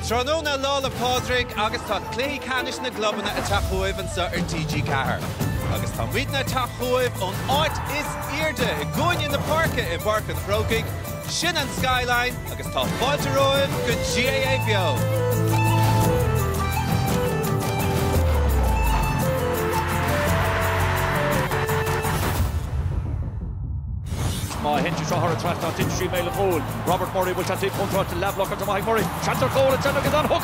Tráthnóna Lá 'le Pádraig agus tá cluichí ceannais na gclubanna ag teacht chugaibh anseo ar TG4. Agus tá muidne ag teacht chugaibh ón áit is airde i gcúinne na páirce i bPáirc an Chrócaigh, sin an Skyline agus tá fáilte romhaibh go GAA Beo! Má théann sé seo thar an trasnán, titeann sí i mbéal an chúil. Robert Murray, bhfuil sé taobh contráilte, leathbhlocáilte amach ag Murray. Seans ar chúl ansin agus an hook! Á!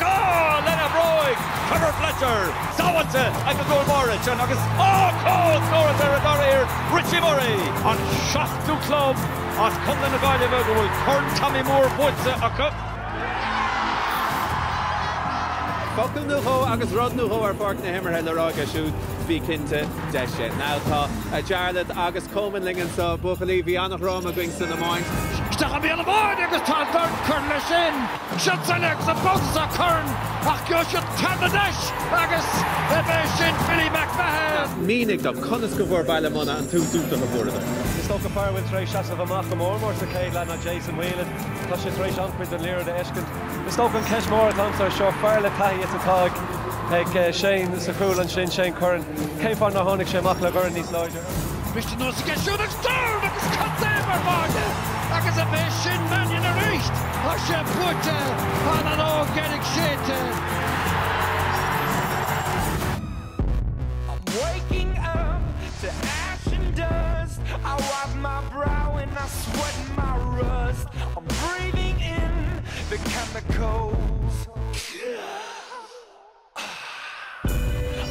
Lena bhróig! Trevor Fletcher! Sábháilte ag an gcúl báire ansin agus á! Cúl scóráilte ar an dara iarraidh! Richie Murray! An seachtú club as Contae na Gaillimhe go bhfuil Corn Tommy Moore buaite acu. Focal nó dhó agus rud nó dhó ar pháirc na himeartha le rá aige siúd, bí cinnte de sin. Now tá Jarlath agus Coman linn anseo, buachaillí, bhí an-dhráma againn san iomáint. Isteach i mbéal an bháid agus tá an dorn curtha leis sin. Seans eile agus an babhta seo Curran ach gheobhaidh siad ceann anois agus ab é sin Billy McMahon. Mínigh dom, conas go bhfuair Baile Munna an tús iontach a fuaireadar? Is dócha fear a bhfuil tar éis seasamh amach go mór mór sa chéad leath ná Jason Whelan. Tá sé tar éis an-chuid den liathróid a fheiscint. Is dócha an cheist mhór atá agamsa ar seo, fear le taithí is atá ag Shane sa chúl ansin, Shane Curran, cén fáth nár tháinig sé amach le dhorn níos láidre? Briste anuas aige siúd agus dorn agus cad é mar bháide agus ab é sin Mannion arís! Tá sé buaite! Tá an fheadóg dheiridh séidte! I'm waking up to ash and dust. I wipe my brow and I sweat my rust. I'm breathing in the chemicals.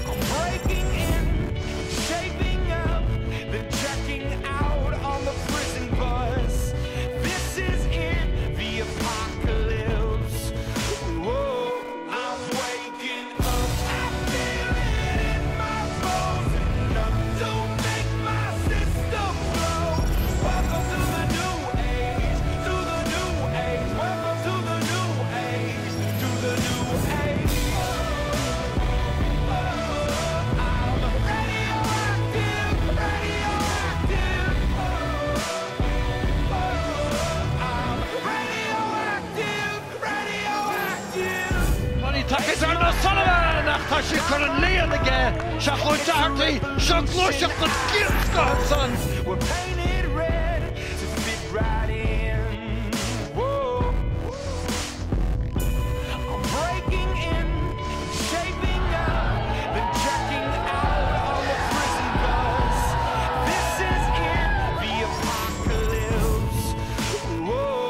I'm breaking in, shaping up, then checking out on the prison bus. This is it, the apocalypse. Whoa, I'm waking up. I feel it in my bones, enough to make my system blow. Welcome to the new age, to the new age. Welcome to the new age, to the new age. I'm radioactive, radioactive. I'm radioactive, radioactive. Tony Tucker Darren O'Sullivan ach tá sé curtha líon aige Seach O'Doherty seo gluaiseacht den gcéad scoth ansan. We're painted red to fit right in. Whoa. I'm breaking in, shaping up, then checking out on the prison bus. This is it, the apocalypse. Whoa,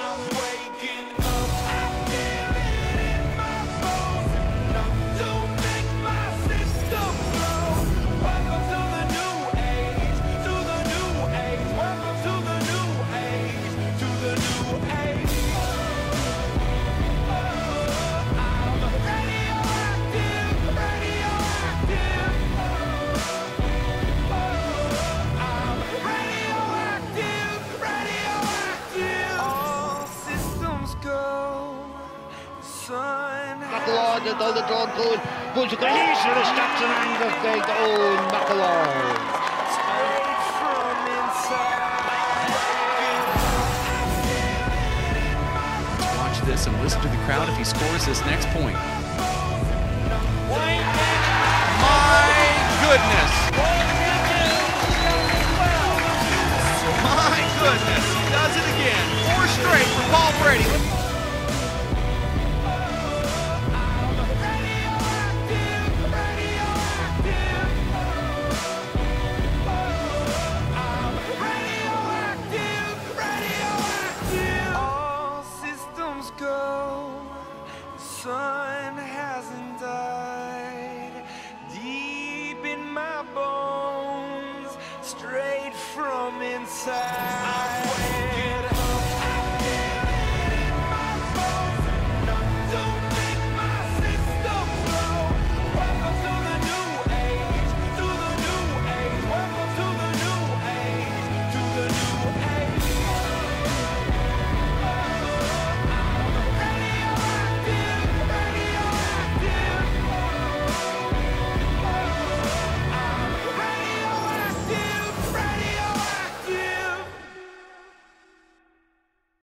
I'm waking up. I feel it in my bones, enough to make my system blow. Welcome to the new age, to the new age. Welcome to the new age, to the new age. I'm radioactive, radioactive. I'm radioactive, radioactive. All systems go. Sun. McAlogue dul i dtreo an chúil, buailte go híseal isteach san eangach ag Eoin McAlogue. Straight from inside. Watch this and listen to the crowd if he scores this next point. My goodness! My goodness! He does it again. Four straight for Paul Brady. Radioactive, radioactive. I'm radioactive, radioactive. All systems go. Sun hasn't died. Deep in my bones, straight from inside.